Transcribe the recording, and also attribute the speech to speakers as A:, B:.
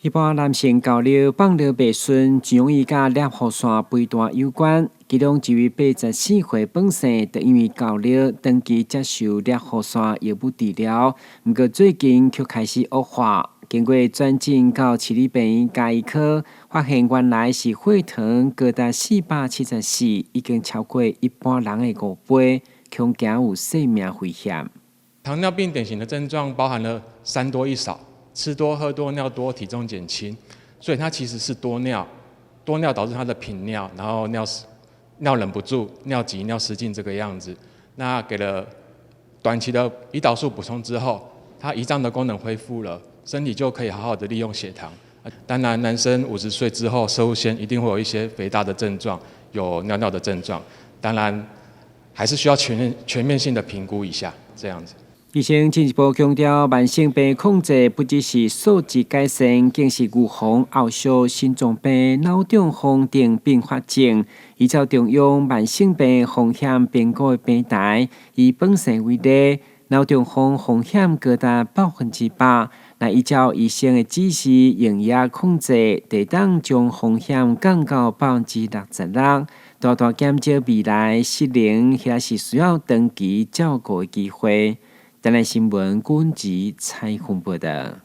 A: 一般男性後尿放尿袂順，真容易佮攝護腺肥大有關。其中一位84歲本姓，就因為後尿長期接受攝護腺藥物治療，毋過最近卻開始惡化。經過轉診到市立病院家醫科，發現原來是血糖高達474，已經超過一般人的5倍，恐驚有性命危險。
B: 糖尿病典型的症狀包含了三多一少。吃多、喝多、尿多，體重減輕，所以他其實是多尿，多尿導致他的頻尿，然後尿尿忍不住，尿急、尿失禁這個樣子。那給了短期的胰島素補充之後，他胰臟的功能恢復了，身體就可以好好的利用血糖。當然，男生50歲之後，攝護腺一定會有一些肥大的症狀，有尿尿的症狀。當然，還是需要全面性的評估一下，這樣子。
A: 醫生進一步強調，慢性病控制不只是數字改善，更是預防後續心臟病、腦中風等併發症。依照中央慢性病風險評估的平台，以本省為例，腦中風風險高達100%。若依照醫生的指示，用藥控制，會當將風險降到66%，大大減少未來失能或是需要長期照顧的機會。台南新聞，郭文吉採訪報導。